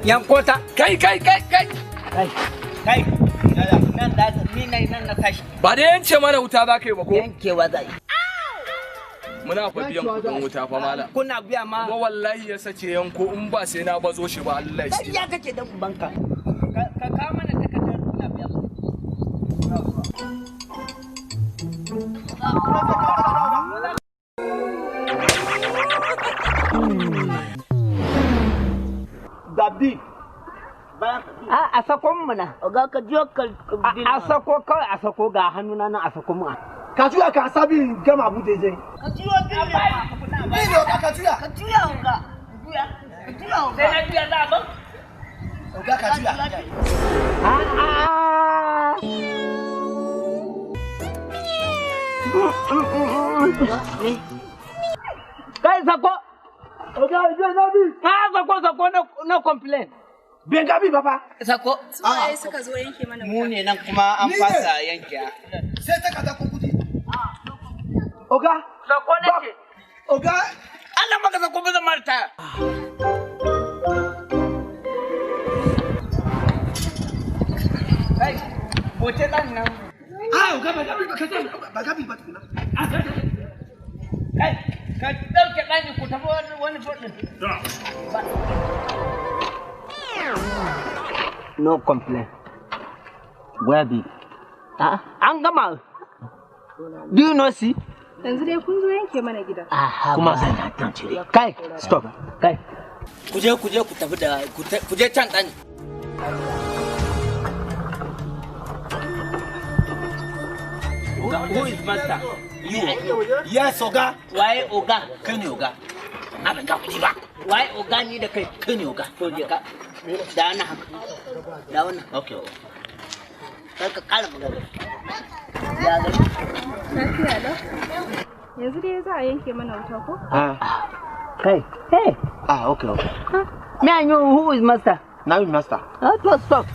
Yanko ta. Kai kai kai kai. Kai. Kai. Nan da ni nan na tashi. Ba da yance mana wuta za ka yi ba ko? Yankewa za yi. Muna fa biyan kudin wuta fa malam. Kuna biya ma. Kuma wallahi ya sace yanko in ba sai na bazo shi ba Allah ya. Ya kake dan ubanka. Ka ka mana takardar kuna biya. Gabi. A sako mana. Oga ka jiyo ka a sako kawai a sako ga hannuna nan a sako mu. Ka juya ka sabi gama abu daidai. Ka juyo biyu. Ni ne oga ka juya. Ka juya oga. Juya. Ka juya oga. Sai na juya za a ban. Oga ka juya. Kai sako. Oga juya na bi. Ka sako sako no complain. Bengabi baba. Sako. Suwaye suka zo yanke mana Mu ne nan kuma an fasa yanke. Sai ta kada kudi. Oga. Sako nake. Oga. Allah maka sako ba zan marta. Kai, bote dan nan. Ah, oga Bengabi ba ka Bengabi ba tukuna. Kai, ka dauke ɗani ku tafi wani fodin. No complaint. Where be? Ah, an gama. Do you know see? Yanzu dai kun zo yanke mana gida. Kuma zan dan cire. Kai, stop. Kai. Ku je ku je ku tafi da ku je can ɗani. Who is master? You. Yes, Oga. Waye Oga? Kai ne Oga. Na ban ga kuɗi ba. Waye Oga ni da kai? Kai ne Oga. To je ka. Da wannan haka. Da wannan. Okay. Kar ka ƙara magana. Ya gani? Lafiya lau. Yanzu dai za a yanke mana wuta ko? Ah. Kai. Hey. Ah, okay, okay. Me and you, who is master? Now you master. Ah, to stop.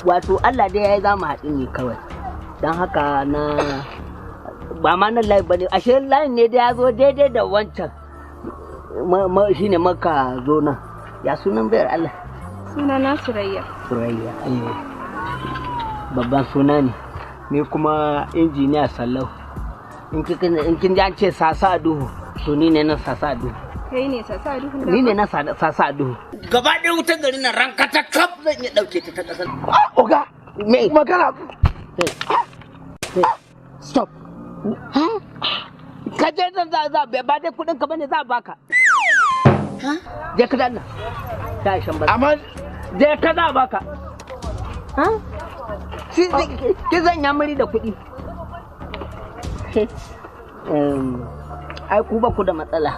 Wato Allah dai ya yi za mu haɗu ne kawai. Don haka na ba ma nan layin ba ne, ashe layin ne da ya zo daidai da wancan. Shi ne maka zo nan. Ya sunan bayar Allah? Suna na Surayya. Surayya, eh. Babban suna ne. Ni kuma injiniya Sallau. In kin ji an ce sasa a duhu, to ni ne na sasa a duhu. Kai ne sasa a duhun Ni ne na sasa a duhu. Gaba ɗaya wutar garin nan rankata kaf zan iya ɗauke ta ta ƙasar. Ah, Oga. Me? Magana. Stop. Ka je zan za za ba dai kuɗin ka bane za a baka. Je ka danna. Ta shan ba. Amma je ka za a baka. Ha? Ki zan ya muri da kuɗi. Ai ku ba ku da matsala.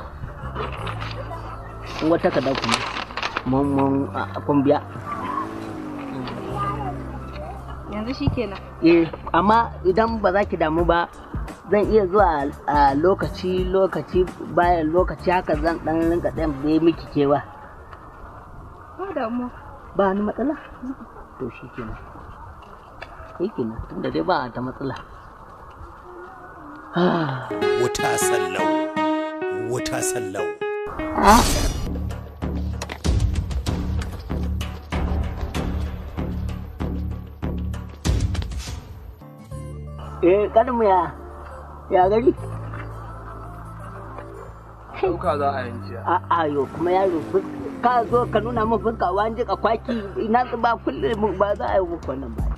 In wata ka dauku mun kun biya. Yanzu shikenan. Eh, amma idan ba za ki damu ba zan iya zuwa a lokaci lokaci bayan lokaci haka zan dan rinka dan bai miki kewa. Ba damuwa. Ba ni matsala? To shikenan. Shikenan tunda dai ba ta matsala. Wuta sallau. Wuta sallau. Eh, kaninmu ya ya gari? Ɗauka za a yanke. A'a yo kuma yaro ka zo ka nuna min fuska wani jika kwaki ina ba kullum ba za a yi muku wannan ba.